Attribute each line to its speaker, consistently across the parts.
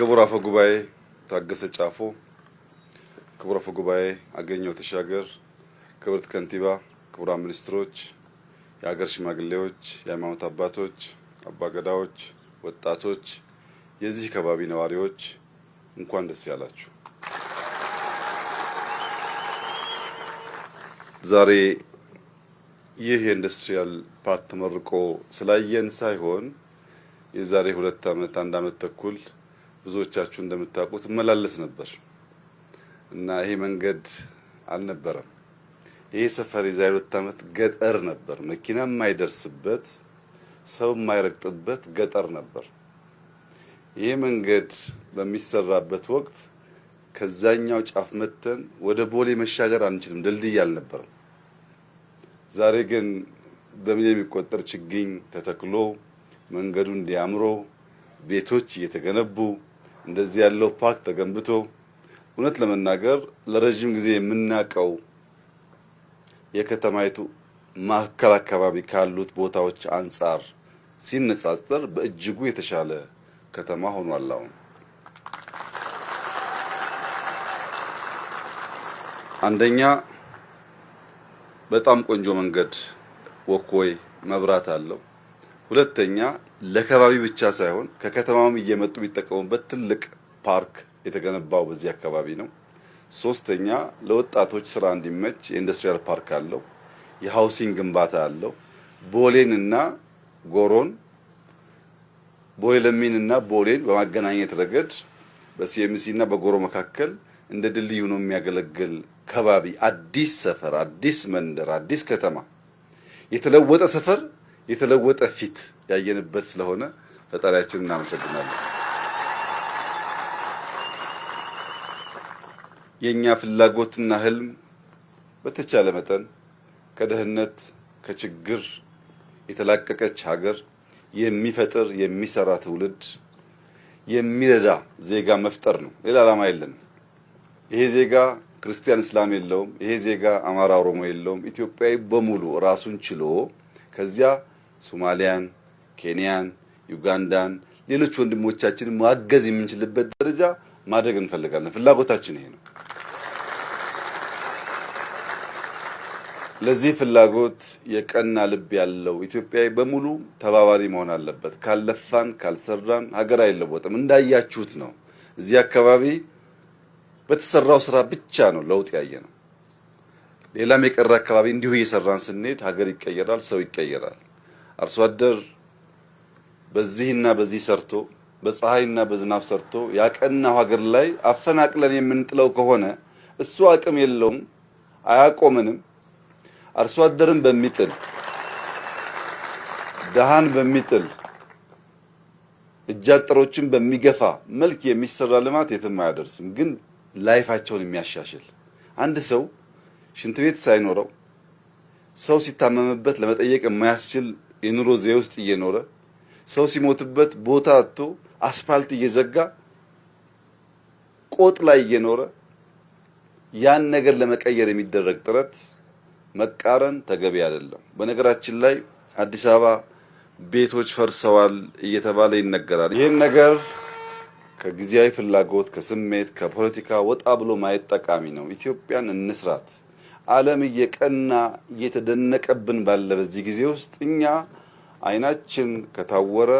Speaker 1: ክቡር አፈ ጉባኤ ታገሰ ጫፎ፣ ክቡር አፈ ጉባኤ አገኘሁ ተሻገር፣ ክብርት ከንቲባ፣ ክቡራን ሚኒስትሮች፣ የሀገር ሽማግሌዎች፣ የሃይማኖት አባቶች፣ አባገዳዎች፣ ወጣቶች፣ የዚህ ከባቢ ነዋሪዎች እንኳን ደስ ያላችሁ። ዛሬ ይህ የ industrial park ተመርቆ ስላየን ሳይሆን የዛሬ 2 ዓመት 1 ዓመት ተኩል ብዙዎቻችሁ እንደምታውቁት እመላለስ ነበር እና ይሄ መንገድ አልነበረም። ይሄ ሰፈር የዛሬ 2 ዓመት ገጠር ነበር። መኪና የማይደርስበት፣ ሰው የማይረግጥበት ገጠር ነበር። ይሄ መንገድ በሚሰራበት ወቅት ከዛኛው ጫፍ መጥተን ወደ ቦሌ መሻገር አንችልም፣ ድልድይ አልነበረም። ዛሬ ግን በሚሊዮን የሚቆጠር ችግኝ ተተክሎ፣ መንገዱ እንዲያምሮ፣ ቤቶች እየተገነቡ፣ እንደዚህ ያለው ፓርክ ተገንብቶ፣ እውነት ለመናገር ለረጅም ጊዜ የምናውቀው የከተማይቱ ማዕከል አካባቢ ካሉት ቦታዎች አንጻር ሲነጻጸር በእጅጉ የተሻለ ከተማ ሆኗል። አሁን አንደኛ በጣም ቆንጆ መንገድ፣ walkway፣ መብራት አለው። ሁለተኛ ለከባቢ ብቻ ሳይሆን ከከተማም እየመጡ የሚጠቀሙበት ትልቅ ፓርክ የተገነባው በዚህ አካባቢ ነው። ሶስተኛ ለወጣቶች ስራ እንዲመች የ industrial park አለው። የ housing ግንባታ አለው። ቦሌን እና ጎሮን፣ ቦሌ ለሚን እና ቦሌን በማገናኘት ረገድ በሲኤምሲ እና በጎሮ መካከል እንደ ድልድይ ሆኖ የሚያገለግል ከባቢ፣ አዲስ ሰፈር፣ አዲስ መንደር፣ አዲስ ከተማ፣ የተለወጠ ሰፈር፣ የተለወጠ ፊት ያየንበት ስለሆነ ፈጣሪያችን እናመሰግናለን። የኛ ፍላጎትና ህልም በተቻለ መጠን ከድህነት፣ ከችግር የተላቀቀች ሀገር የሚፈጥር፣ የሚሰራ ትውልድ፣ የሚረዳ ዜጋ መፍጠር ነው። ሌላ ዓላማ የለንም። ይሄ ዜጋ ክርስቲያን እስላም የለውም። ይሄ ዜጋ አማራ ኦሮሞ የለውም። ኢትዮጵያዊ በሙሉ ራሱን ችሎ ከዚያ ሶማሊያን፣ ኬንያን፣ ዩጋንዳን፣ ሌሎች ወንድሞቻችንን ማገዝ የምንችልበት ደረጃ ማድረግ እንፈልጋለን። ፍላጎታችን ይሄ ነው። ለዚህ ፍላጎት የቀና ልብ ያለው ኢትዮጵያዊ በሙሉ ተባባሪ መሆን አለበት። ካልለፋን ካልሰራን ሀገር አይለወጥም። እንዳያችሁት ነው። እዚህ አካባቢ በተሰራው ስራ ብቻ ነው ለውጥ ያየ ነው። ሌላም የቀረ አካባቢ እንዲሁ እየሰራን ስንሄድ ሀገር ይቀየራል፣ ሰው ይቀየራል። አርሶ አደር በዚህና በዚህ ሰርቶ፣ በፀሐይና በዝናብ ሰርቶ ያቀናው ሀገር ላይ አፈናቅለን የምንጥለው ከሆነ እሱ አቅም የለውም፣ አያቆምንም። አርሶ አደርን በሚጥል፣ ድሃን በሚጥል፣ እጃጠሮችን በሚገፋ መልክ የሚሰራ ልማት የትም አያደርስም። ግን life ኣቸውን የሚያሻሽል፣ አንድ ሰው ሽንት ቤት ሳይኖረው፣ ሰው ሲታመምበት ለመጠየቅ የማያስችል የኑሮ ዘዬ ውስጥ እየኖረ፣ ሰው ሲሞትበት ቦታ አጥቶ አስፋልት እየዘጋ ቆጥ ላይ እየኖረ፣ ያን ነገር ለመቀየር የሚደረግ ጥረት መቃረን ተገቢ አይደለም። በነገራችን ላይ አዲስ አበባ ቤቶች ፈርሰዋል እየተባለ ይነገራል። ይህን ነገር ከጊዜያዊ ፍላጎት፣ ከስሜት፣ ከፖለቲካ ወጣ ብሎ ማየት ጠቃሚ ነው። ኢትዮጵያን እንስራት። ዓለም እየቀና እየተደነቀብን ባለ በዚህ ጊዜ ውስጥ እኛ አይናችን ከታወረ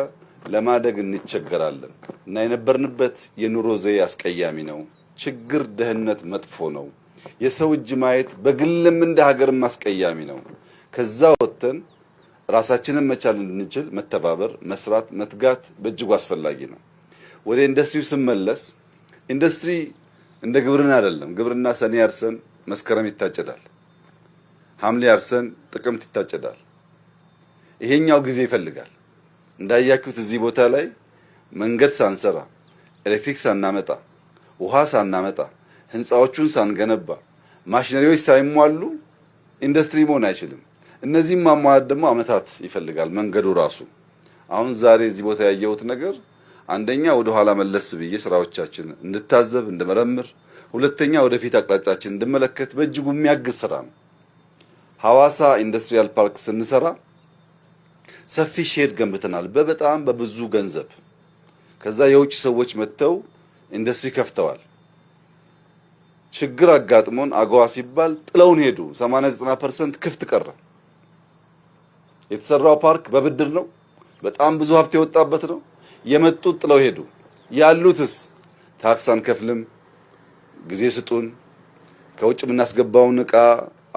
Speaker 1: ለማደግ እንቸገራለን እና የነበርንበት የኑሮ ዘዬ አስቀያሚ ነው። ችግር፣ ድህነት መጥፎ ነው። የሰው እጅ ማየት በግልም እንደ ሀገርም አስቀያሚ ነው። ከዛ ወጥተን ራሳችንን መቻል እንድንችል መተባበር፣ መስራት፣ መትጋት በእጅጉ አስፈላጊ ነው። ወደ ኢንዱስትሪው ስመለስ ኢንዱስትሪ እንደ ግብርና አይደለም። ግብርና ሰኔ አርሰን መስከረም ይታጨዳል። ሐምሌ አርሰን ጥቅምት ይታጨዳል። ይሄኛው ጊዜ ይፈልጋል። እንዳያችሁት እዚህ ቦታ ላይ መንገድ ሳንሰራ፣ ኤሌክትሪክ ሳናመጣ፣ ውሃ ሳናመጣ፣ ህንፃዎቹን ሳንገነባ፣ ማሽነሪዎች ሳይሟሉ ኢንዱስትሪ መሆን አይችልም። እነዚህም ማሟላት ደግሞ አመታት ይፈልጋል መንገዱ ራሱ። አሁን ዛሬ እዚህ ቦታ ያየሁት ነገር አንደኛ ወደ ኋላ መለስ ብዬ ስራዎቻችን እንድታዘብ፣ እንድመረምር፣ ሁለተኛ ወደፊት አቅጣጫችን እንድመለከት በእጅጉ የሚያግዝ ስራ ነው። ሐዋሳ industrial park ስንሰራ ሰፊ shed ገንብተናል። በበጣም በብዙ ገንዘብ ከዛ የውጭ ሰዎች መጥተው ኢንዱስትሪ ከፍተዋል። ችግር አጋጥሞን አጎዋ ሲባል ጥለውን ሄዱ። 89% ክፍት ቀረ። የተሰራው ፓርክ በብድር ነው። በጣም ብዙ ሀብት የወጣበት ነው። የመጡት ጥለው ሄዱ። ያሉትስ ታክስ አንከፍልም፣ ጊዜ ስጡን፣ ከውጭ የምናስገባውን እቃ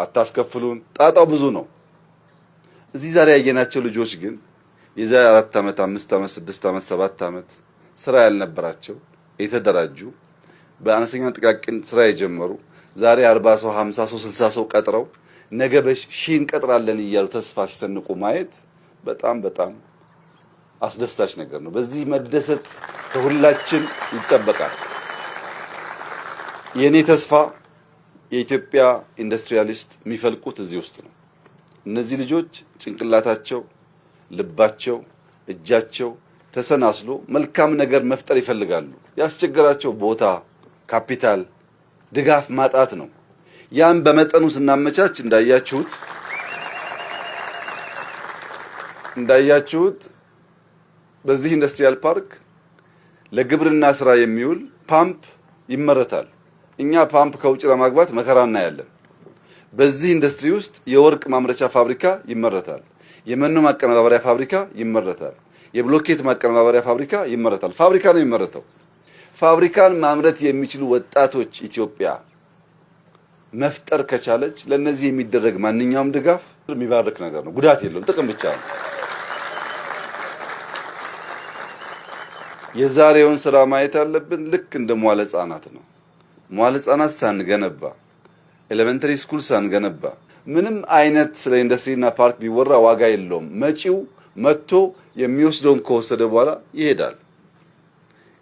Speaker 1: አታስከፍሉን። ጣጣው ብዙ ነው። እዚህ ዛሬ ያየናቸው ልጆች ግን የዛሬ 4 ዓመት፣ 5 ዓመት፣ 6 ዓመት፣ 7 ዓመት ስራ ያልነበራቸው የተደራጁ በአነስተኛ ጥቃቅን ስራ የጀመሩ ዛሬ 40 ሰው፣ 50 ሰው፣ 60 ሰው ቀጥረው ነገ በሺህ እንቀጥራለን እያሉ ተስፋ ሲሰንቁ ማየት በጣም በጣም አስደሳች ነገር ነው። በዚህ መደሰት ከሁላችን ይጠበቃል። የኔ ተስፋ የኢትዮጵያ industrialist የሚፈልቁት እዚህ ውስጥ ነው። እነዚህ ልጆች ጭንቅላታቸው፣ ልባቸው፣ እጃቸው ተሰናስሎ መልካም ነገር መፍጠር ይፈልጋሉ። ያስቸገራቸው ቦታ፣ ካፒታል፣ ድጋፍ ማጣት ነው። ያን በመጠኑ ስናመቻች እንዳያችሁት በዚህ industrial park ለግብርና ስራ የሚውል ፓምፕ ይመረታል። እኛ ፓምፕ ከውጭ ለማግባት መከራ እናያለን። በዚህ ኢንዱስትሪ ውስጥ የወርቅ ማምረቻ ፋብሪካ ይመረታል። የመኖ ማቀነባበሪያ ፋብሪካ ይመረታል። የብሎኬት ማቀነባበሪያ ፋብሪካ ይመረታል። ፋብሪካ ነው የሚመረተው። ፋብሪካን ማምረት የሚችሉ ወጣቶች ኢትዮጵያ መፍጠር ከቻለች ለነዚህ የሚደረግ ማንኛውም ድጋፍ የሚባርክ ነገር ነው። ጉዳት የለውም፣ ጥቅም ብቻ ነው። የዛሬውን ስራ ማየት ያለብን ልክ እንደ መዋለ ህጻናት ነው። መዋለ ህጻናት ሳንገነባ፣ elementary school ሳንገነባ ምንም አይነት ስለ ኢንዱስትሪና ፓርክ ቢወራ ዋጋ የለውም። መጪው መጥቶ የሚወስደውን ከወሰደ በኋላ ይሄዳል።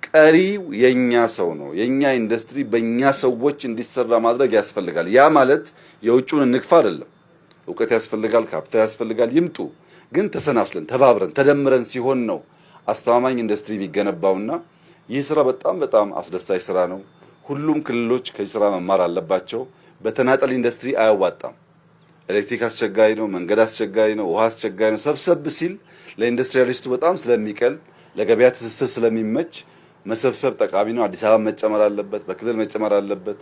Speaker 1: ቀሪው የኛ ሰው ነው። የኛ ኢንዱስትሪ በእኛ ሰዎች እንዲሰራ ማድረግ ያስፈልጋል። ያ ማለት የውጭውን እንግፋ አይደለም። እውቀት ያስፈልጋል፣ ካፒታል ያስፈልጋል። ይምጡ፣ ግን ተሰናስለን ተባብረን ተደምረን ሲሆን ነው አስተማማኝ ኢንዱስትሪ የሚገነባውና ይህ ስራ በጣም በጣም አስደሳች ስራ ነው። ሁሉም ክልሎች ከዚህ ስራ መማር አለባቸው። በተናጠል ኢንዱስትሪ አያዋጣም። ኤሌክትሪክ አስቸጋሪ ነው፣ መንገድ አስቸጋሪ ነው፣ ውሃ አስቸጋሪ ነው። ሰብሰብ ሲል ለ industrialist ኡ በጣም ስለሚቀል ለገበያ ትስስር ስለሚመች መሰብሰብ ጠቃሚ ነው። አዲስ አበባ መጨመር አለበት፣ በክልል መጨመር አለበት፣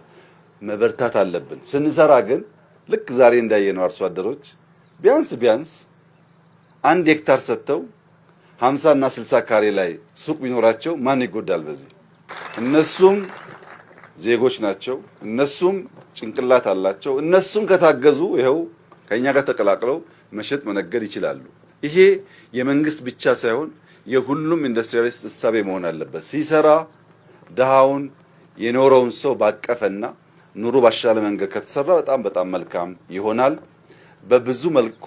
Speaker 1: መበርታት አለብን። ስንሰራ ግን ልክ ዛሬ እንዳየነው አርሶ አደሮች ቢያንስ ቢያንስ 1 ሄክታር ሰጥተው 50 እና 60 ካሬ ላይ ሱቅ ቢኖራቸው ማን ይጎዳል? በዚህ እነሱም ዜጎች ናቸው። እነሱም ጭንቅላት አላቸው። እነሱም ከታገዙ ይኸው ከኛ ጋር ተቀላቅለው መሸጥ መነገድ ይችላሉ። ይሄ የመንግስት ብቻ ሳይሆን የሁሉም industrialist እሳቤ መሆን አለበት። ሲሰራ ድሃውን የኖረውን ሰው ባቀፈና ኑሮ ባሻለ መንገድ ከተሰራ በጣም በጣም መልካም ይሆናል። በብዙ መልኩ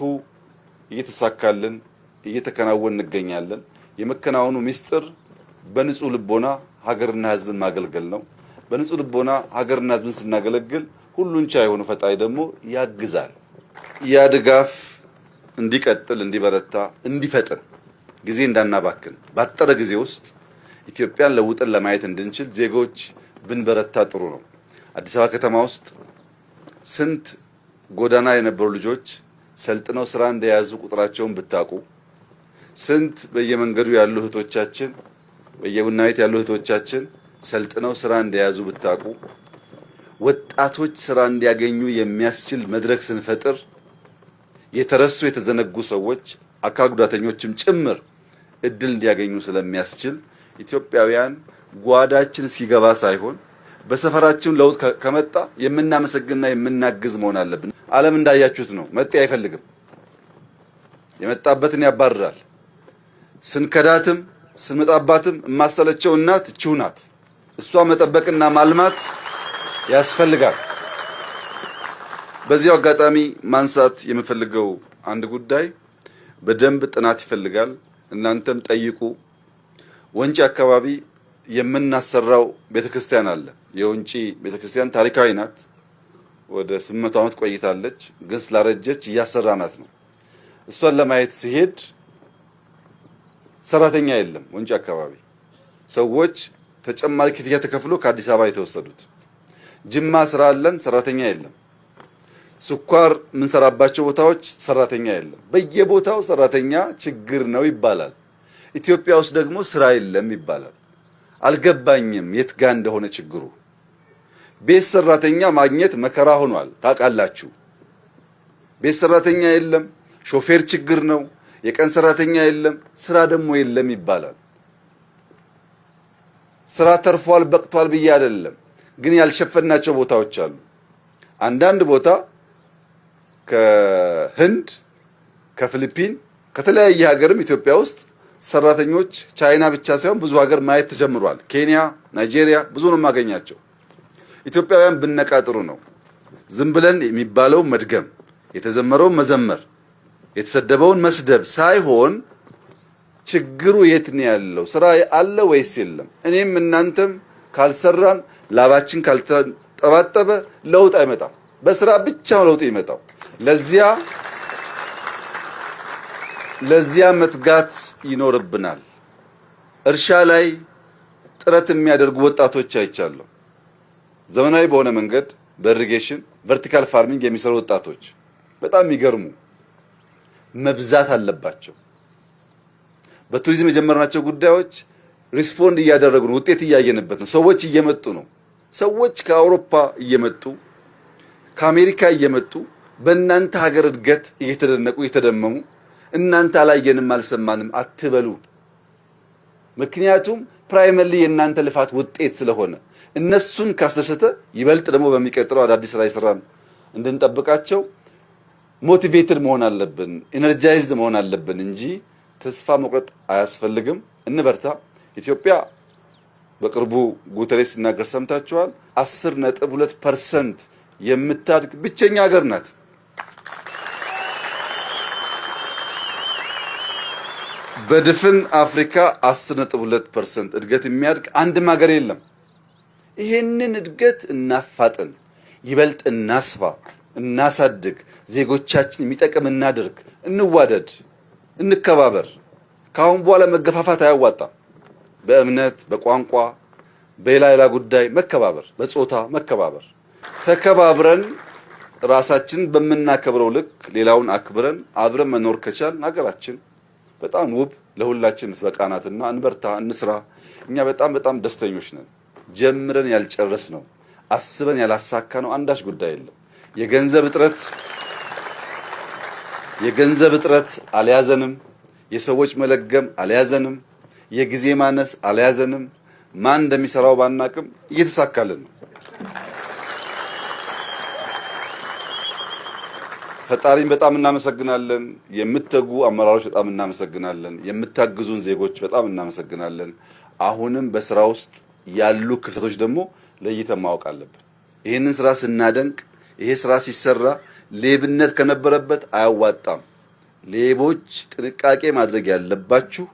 Speaker 1: እየተሳካልን እየተከናወን እንገኛለን። የመከናወኑ ሚስጥር በንጹህ ልቦና ሀገርና ሕዝብን ማገልገል ነው። በንጹህ ልቦና ሀገርና ሕዝብን ስናገለግል ሁሉን ቻይ የሆነ ፈጣሪ ደግሞ ያግዛል። ያ ድጋፍ እንዲቀጥል፣ እንዲበረታ፣ እንዲፈጥን ጊዜ እንዳናባክን ባጠረ ጊዜ ውስጥ ኢትዮጵያን ለውጠን ለማየት እንድንችል ዜጎች ብንበረታ ጥሩ ነው። አዲስ አበባ ከተማ ውስጥ ስንት ጎዳና የነበሩ ልጆች ሰልጥነው ስራ እንደያዙ ቁጥራቸውን ብታውቁ፣ ስንት በየመንገዱ ያሉ እህቶቻችን በየቡና ቤት ያሉ እህቶቻችን ሰልጥነው ስራ እንደያዙ ብታውቁ፣ ወጣቶች ስራ እንዲያገኙ የሚያስችል መድረክ ስንፈጥር የተረሱ የተዘነጉ ሰዎች አካል ጉዳተኞችም ጭምር እድል እንዲያገኙ ስለሚያስችል ኢትዮጵያውያን ጓዳችን ሲገባ ሳይሆን በሰፈራችን ለውጥ ከመጣ የምናመሰግንና የምናግዝ መሆን አለብን። ዓለም እንዳያችሁት ነው። መጤ አይፈልግም። የመጣበትን ያባርራል። ስንከዳትም ስንመጣባትም የማሰለቸው እናት እቺው ናት። እሷ መጠበቅና ማልማት ያስፈልጋል። በዚያው አጋጣሚ ማንሳት የምፈልገው አንድ ጉዳይ በደንብ ጥናት ይፈልጋል። እናንተም ጠይቁ። ወንጪ አካባቢ የምናሰራው ቤተክርስቲያን አለ። የወንጪ ቤተክርስቲያን ታሪካዊ ናት። ወደ 800 ዓመት ቆይታለች። ግን ስላረጀች እያሰራናት ነው። እሷን ለማየት ሲሄድ ሰራተኛ የለም። ወንጪ አካባቢ ሰዎች ተጨማሪ ክፍያ ተከፍሎ ከአዲስ አበባ የተወሰዱት። ጅማ ስራ አለን፣ ሰራተኛ የለም። ስኳር የምንሰራባቸው ቦታዎች ሰራተኛ የለም። በየቦታው ሰራተኛ ችግር ነው ይባላል። ኢትዮጵያ ውስጥ ደግሞ ስራ የለም ይባላል። አልገባኝም የት ጋ እንደሆነ ችግሩ። ቤት ሰራተኛ ማግኘት መከራ ሆኗል። ታውቃላችሁ። ቤት ሰራተኛ የለም፣ ሾፌር ችግር ነው፣ የቀን ሰራተኛ የለም፣ ስራ ደግሞ የለም ይባላል። ስራ ተርፏል በቅቷል ብዬ አይደለም፣ ግን ያልሸፈናቸው ቦታዎች አሉ። አንዳንድ ቦታ ከህንድ ከፊሊፒን ከተለያየ ሀገርም ኢትዮጵያ ውስጥ ሰራተኞች ቻይና ብቻ ሳይሆን ብዙ ሀገር ማየት ተጀምሯል። ኬንያ፣ ናይጄሪያ ብዙ ነው የማገኛቸው። ኢትዮጵያውያን ብነቃ ጥሩ ነው። ዝም ብለን የሚባለው መድገም፣ የተዘመረውን መዘመር፣ የተሰደበውን መስደብ ሳይሆን ችግሩ የት ነው ያለው? ስራ አለ ወይስ የለም? እኔም እናንተም ካልሰራን ላባችን ካልተጠባጠበ ለውጥ አይመጣም። በስራ ብቻ ነው ለውጥ ይመጣው። ለዚያ መትጋት ይኖርብናል። እርሻ ላይ ጥረት የሚያደርጉ ወጣቶች አይቻለሁ። ዘመናዊ በሆነ መንገድ በ irrigation vertical farming የሚሰሩ ወጣቶች በጣም የሚገርሙ መብዛት አለባቸው። በቱሪዝም የጀመርናቸው ጉዳዮች respond እያደረጉ ነው። ውጤት እያየንበት ነው። ሰዎች እየመጡ ነው። ሰዎች ከአውሮፓ እየመጡ ከአሜሪካ እየመጡ በእናንተ ሀገር እድገት እየተደነቁ እየተደመሙ እናንተ አላየንም አልሰማንም አትበሉ። ምክንያቱም primarily የእናንተ ልፋት ውጤት ስለሆነ እነሱን ካስደሰተ ይበልጥ ደግሞ በሚቀጥለው አዳዲስ ስራ ይሰራን እንድንጠብቃቸው motivated መሆን አለብን፣ energized መሆን አለብን እንጂ ተስፋ መቁረጥ አያስፈልግም። እንበርታ። ኢትዮጵያ በቅርቡ ጉተሬስ ሲናገር ሰምታችኋል። 10.2% የምታድግ ብቸኛ ሀገር ናት። በድፍን አፍሪካ 10.2% እድገት የሚያድግ አንድም ሀገር የለም። ይሄንን እድገት እናፋጥን፣ ይበልጥ እናስፋ፣ እናሳድግ፣ ዜጎቻችን የሚጠቅም እናድርግ፣ እንዋደድ፣ እንከባበር። ከአሁን በኋላ መገፋፋት አያዋጣም። በእምነት፣ በቋንቋ፣ በሌላ ሌላ ጉዳይ መከባበር፣ በጾታ መከባበር፣ ተከባብረን ራሳችንን በምናከብረው ልክ ሌላውን አክብረን አብረን መኖር ከቻልን ሀገራችን በጣም ውብ ለሁላችን የምትበቃ ናትና እንበርታ፣ እንስራ። እኛ በጣም በጣም ደስተኞች ነን። ጀምረን ያልጨረስ ነው አስበን ያላሳካ ነው አንዳች ጉዳይ የለም። የገንዘብ እጥረት የገንዘብ እጥረት አልያዘንም። የሰዎች መለገም አልያዘንም። የጊዜ ማነስ አልያዘንም። ማን እንደሚሰራው ባናቅም እየተሳካልን ነው። ፈጣሪን በጣም እናመሰግናለን። የምትተጉ አመራሮች በጣም እናመሰግናለን። የምታግዙን ዜጎች በጣም እናመሰግናለን። አሁንም በስራ ውስጥ ያሉ ክፍተቶች ደግሞ ለይተን ማወቅ አለብን። ይህንን ስራ ስናደንቅ፣ ይሄ ስራ ሲሰራ ሌብነት ከነበረበት አያዋጣም። ሌቦች ጥንቃቄ ማድረግ ያለባችሁ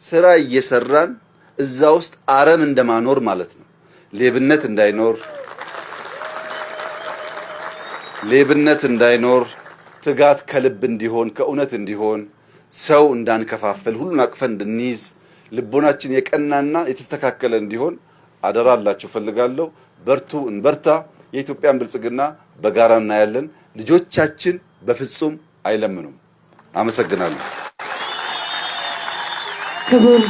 Speaker 1: ስራ እየሰራን እዛ ውስጥ አረም እንደማኖር ማለት ነው። ሌብነት እንዳይኖር ሌብነት እንዳይኖር ትጋት ከልብ እንዲሆን ከእውነት እንዲሆን ሰው እንዳንከፋፍል ሁሉን አቅፈን እንድንይዝ ልቦናችን የቀናና የተስተካከለ እንዲሆን አደራ አላችሁ ፈልጋለሁ። በርቱ፣ እንበርታ። የኢትዮጵያን ብልጽግና በጋራ እናያለን። ልጆቻችን በፍጹም አይለምኑም። አመሰግናለሁ።
Speaker 2: ክቡር